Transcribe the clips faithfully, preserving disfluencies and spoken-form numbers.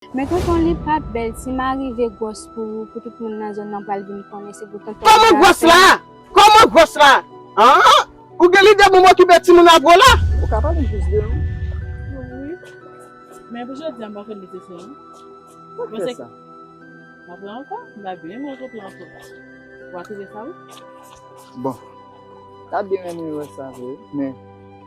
Men tonton, li pa t bèl. Si m a rive gwòs pou, pou tout moun nan zòn nan pral vin konnen se pou tonton. Kòman gwòs la? Kòman gwòs la? An? Ou gen lide pou m okipe timoun avè w la? Ou ka pale m plis de ou? Wi. Men pou jodi a, m pa konn nesesè, non. Mwen fè sa. M ap pran ankò, m pa byen renmen kote ankò. W a twouve sa, wi. Bon, ta byen renmen wè sa vre, men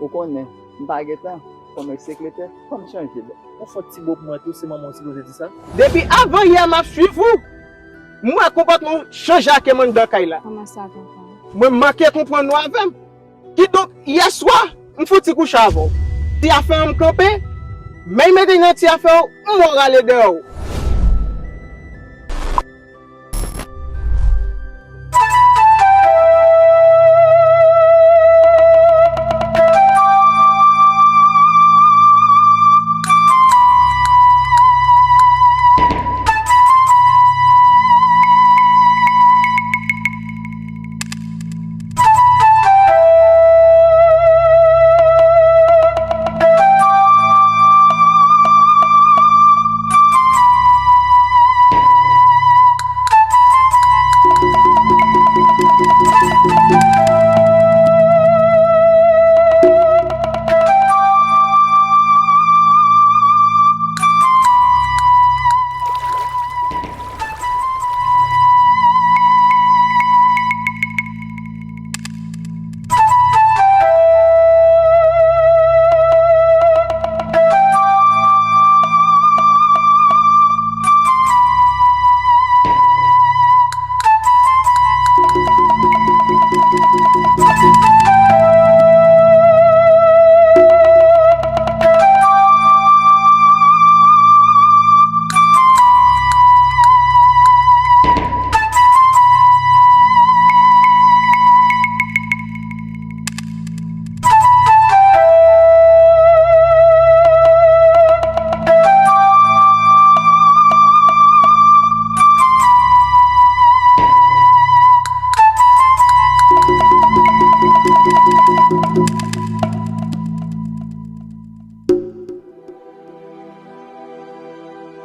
ou konnen, m pa gen tan, kòm eksekretè, fò m chanje. Ou fè ti bo pou mwen tou, se manman w sipoze di sa. Depi avan yè m ap swiv ou, m wè konpòtman w chanje ak m anndan kay la. Kòman sa, tonton? Mwen manke konprann ou avè m. Kidonk, yè swa, m fouti kouche avè w. Ti afè an m kanpe, men m mete nan ti afè w, m wè w rale dèyè w.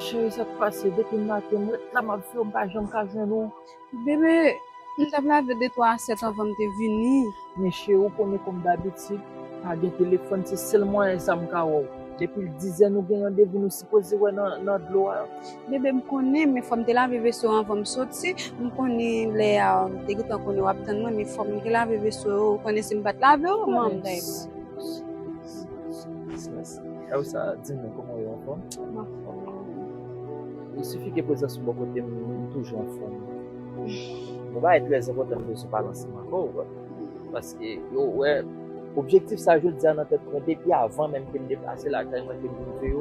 Cheri, sa k pase? Depi maten, m ret la, m ap fè w, m pa janm ka jwenn ou. Bebe, m t ap lave de twa asyèt anvan m te vini. Men cheri, ou konnen kòm dabitid, pa gen telefòn, se sèl mwayen sa m ka wè w. Depi l dizè nou gen randevou, nou sipoze wè nan, nan dlo a. Bebe, m konnen, men fò m te lave veso anvan m soti. M konnen lè a, m te gentan konnen w ap tann mwen, men fò m te lave veso yo, ou konnen si m pa t lave yo, kòman m ta ye pran yo? Silans. Sa w sa, di m non, kòman w ye, anfòm? M anfòm. Il suffit ke prezans ou bò kote m, m toujou anfòm. Yon bagay trè enpòtan m bezwen pale ansanm avè w, paske yo wè objektif sa jodi a nan tèt mwen depi avan menm ke m deplase lakay mwen ke m vin veye w.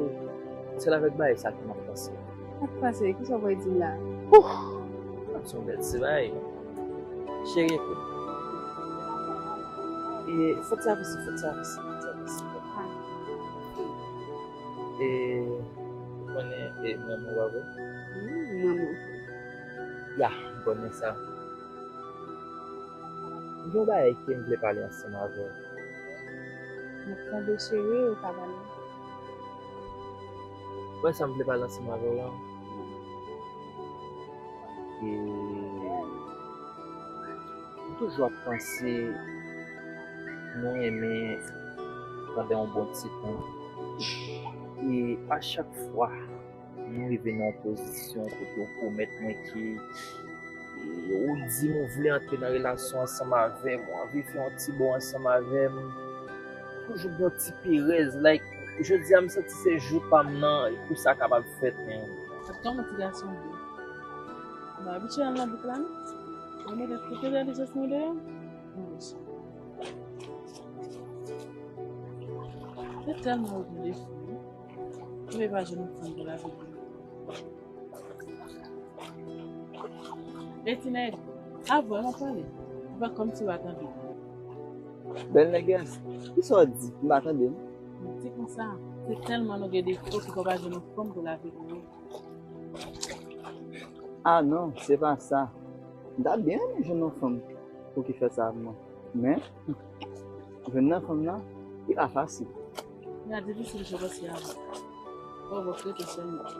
Se avèk bagay sa ke m ap panse. Sa k pase? Kisa w pral di m la? Ouh! Ap se yon bèl ti bagay. Cheri, ekout. E, fòk sa avanse, fòk sa avanse, fòk sa avanse. E, ou konnen, e, manman w pa vre? Wi, manman. Ya, m konnen sa. M gen yon bagay ke m vle pale ansanm avè w. M ap tande cheri, ou ka pale. Ou wè sa m vle pale ansanm avè w la? E, m toujou ap panse nou renmen pandan yon bon ti tan. E a chak fwa m rive nan yon pozisyon kote w pwomèt mwen ke, e, ou di m ou vle antre nan relasyon ansanm avè m, ou anvi fè yon ti bo ansanm avè m. Toujou gen yon ti perèz, like, jodi a m santi se jou pa m nan pou sa kapab fèt, men. Sa k tonbe ti gason byen. M abitye al nan bouk la, non? Mwen mete kote dèyè li jès mwen deyò. Mwen resi. Se tèlman ou vle fou, wi. Ou pa jwenn yon fanm pou lavi pou ou. Eti nèg, avè w m ap pale. Ou fè kòmsi w pa tande. Bèl nègès, kisa w di? M pa tande, non. M di konsa, se tèlman nou gen defo ki fè w pa jwenn yon fanm pou lavi pou ou. Ah non, se pa sa. M ta byen renmen jwenn yon fanm pou ki fè sa ak mwen. Men, jwenn nan fanm nan, li pa fasil. Li pa difisil, se paske avan. Fò w rete sèlman.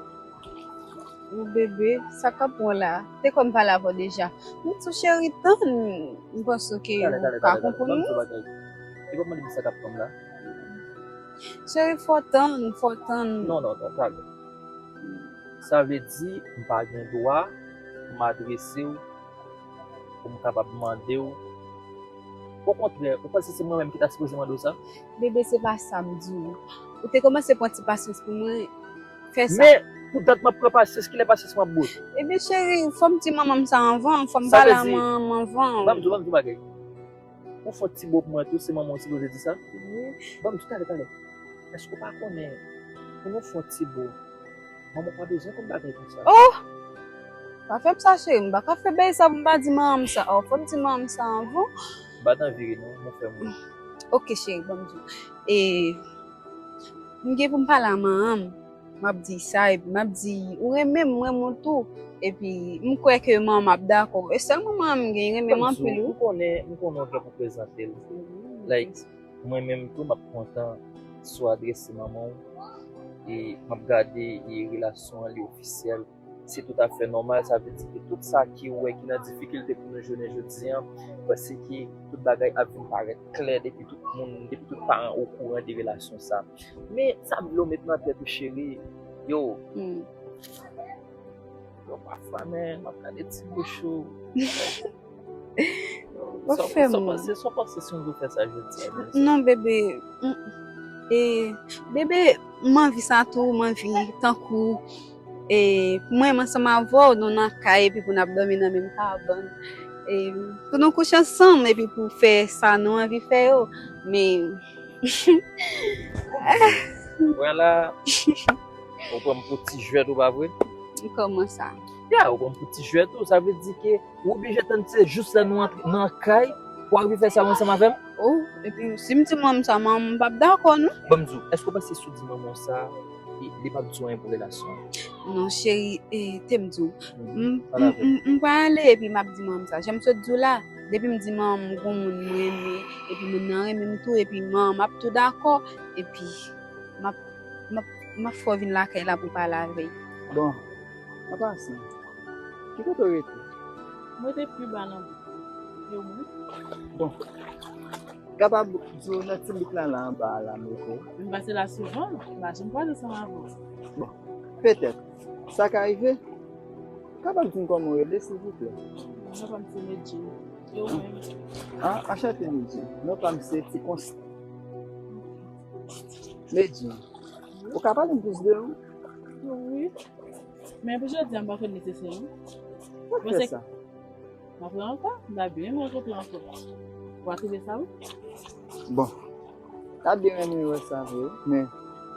Ou bebe, sa k ap pran w la? Te kwè m pale avè w deja. M di w cheri, tann, m panse ke ou ka konprann mwen. Li pa mande m sa k ap pran m la. Cheri, fò w tann, fò w tann. Non, non, non, talè. Sa vle di, m pa gen dwa pou m adrese w, pou m kapab mande w. Okontrè, ou panse se mwen menm ki ta sipoze mande w sa? Bebe, se pa sa m di w. Ou te kòmanse pran ti pasyans pou mwen, fè sa. Men, pou dat m ap pran pasyans, kilè pasyans mwen ap bout? Ebyen, cheri, fò m di manman m sa anvan, fò m pale a manman m anvan. Ban m di w, ban m di w bagay. Ou fè yon ti bo pou mwen tou, se manman w sipoze di sa? Wi. Ban m di w talè, talè. Èske w pa konnen, pou nou fè yon ti bo, manman w pa bezwen konn bagay konsa. Oh! Pa fè m sa, cheri. M pa ka fè bagay sa pou m pa di manman m sa. Oh, fò m di manman m sa anvan. M pa t anvi ri non, mwen fè m ri. Ok, cheri, ban m di w. E, m gen pou m pale a manman m. M ap di sa, epi m ap di, ou renmen m, m renmen w tou. Epi, m kwè ke manman m ap dakò. E sèl manman m gen, renmen m anpil, wi. M konnen, m konnen w gen pou prezante l. Like, mwen menm tou, m ap kontan si w adrese manman w. E m ap gade, e relasyon an, li ofisyèl. Se toutafè nòmal, sa vle di ke tout sa ke w wè ki nan difikilte pou nou jounen jodi a, paske tout bagay ap vin parèt klè depi tout moun, depi tout paran okouran de relasyon sa. Men sa m vle w met nan tèt ou, cheri, yo. Hmm. Yo, pafwa, men, m ap gade ti bouch ou. Ou fè m mal. Sa w panse, sa w panse si m vle fè sa jodi a, bebe? Non, bebe. Mm. E, bebe, m anvi sa tou, m anvi tankou, e, pou mwen, m ansanm avè w, nou nan kay, epi pou n ap dòmi nan menm kabann. E, pou nou kouche ansanm, epi pou fè sa nou anvi fè yo. Men, Vwala. Ou pran m pou ti jwèt ou pa vre? Kòman sa? Ya, ou pran m pou ti jwèt ou, sa vle di ke ou oblije tann se jis lè nou antre nan kay pou w rive fè sa ansanm avè m? Oh, epi si m di manman m sa, manman m p ap dakò non. Ban m di w, èske w panse si w di manman w sa, li, li p ap di w anyen pou relasyon an? Non, cheri, e, te m di w. M, m, m, m pral ale epi m ap di manman m sa. Jan m sot di w la, depi m di manman m gon moun m renmen, epi moun nan renmen m tou, epi manman m ap tou dakò, epi m ap, m ap, m ap fè w vin lakay la pou w pale avè l. Bon, an pasan, ki kote w rete? Mwen rete pi ba nan bouk. Yo, mwen. Bon. Kapab di w nan ti bouk la, la anba a la m rete. M pase la souvan, m pa janm kwaze ansanm avè w. Bon, petèt. Sa ka rive? Ou kapab di m kòman w rele, silvouplè? Non, pa m se Medjine. E ou menm? Ah, anchante, Medjine. Non pa m se Ti Konstan. Medjine, ou ka pale m plis de ou? Wi. Men pou jodi a, m pa kwè l nesesè, non. Poukisa? M ap pran ankò, m ta byen renmen rankontre ankò. W a twouve sa, wi. Bon, m ta byen renmen wè sa vre, wi, men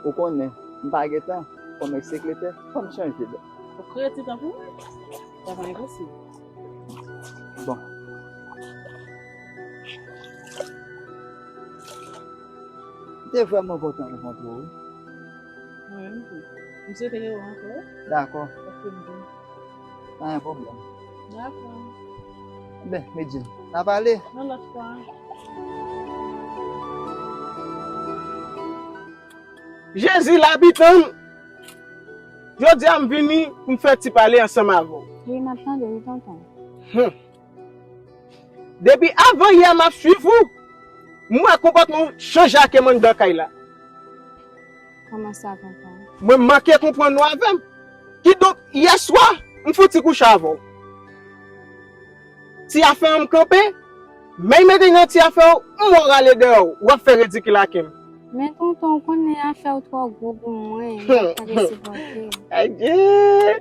ou konnen, m pa gen tan, kòm èk sekretè, fò m chanje dòt. Ou kreye ti tan pou mwen? Sa pa enposib. Bon. M te vrèman kontan rankontre w, wi. Mwen menm tou. M swete rewè w ankò. Dakò. Paske m di. Pa gen pwoblèm. Dakò. Ben, Medjine, n a pale. Yon lòt fwa. Jezi labitan m! Jodi a m vini pou m fè ti pale ansanm avè w. Wi, m ap tande, wi, tonton. Hmm. Depi avan yè m ap swiv ou, m wè konpòtman w chanje ak m anndan kay la. Kòman sa, tonton? Mwen manke konprann ou avè m. Kidonk, yè swa, m fouti kouche avè w. Ti afè an m kanpe, men m mete nan ti afè w, m wè w rale dèyè w, w ap fè ridikil ak m. Men tonton, ou konnen afè w twò gwo pou mwen, m pa ka sipòte. Adye!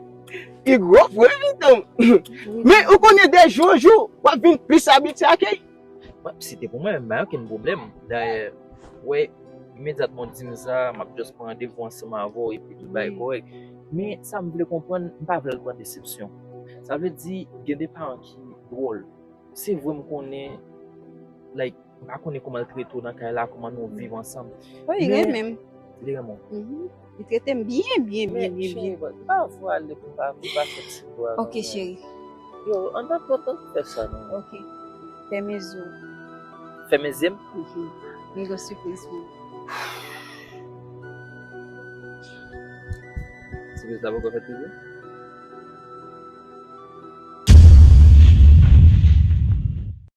Li gwo vre, wi, tonton. Wi. Men ou konnen de jou an jou, w ap vin plis abitye ak li. Mwen, si te pou mwen, m pa gen okenn pwoblèm. Dayè, wè, imedyatman w di m sa, m ap just pran randevou ansanm avè w epi tout bagay kòrèk. Men sa m vle konprann, m pa vle l pran desepsyon. Sa vle di, gen de paran ki dwòl. Se vre m konnen, like, m pa konnen kòman l trete w nan kay la, kòman nou viv ansanm. Wi, li renmen m. Li renmen w. Mhm. Li trete m byen, byen, byen, byen, byen. Men, cheri, pa vwale pou m pa, pou m pa fè ti bwa. Ok, cheri. Yo, ann tann, ann tann fè sa, non. Ok. Fèmen zye w. Fèmen zye m? Mhm. M gen yon sipriz pou ou. Sipriz la poko fèt toujou?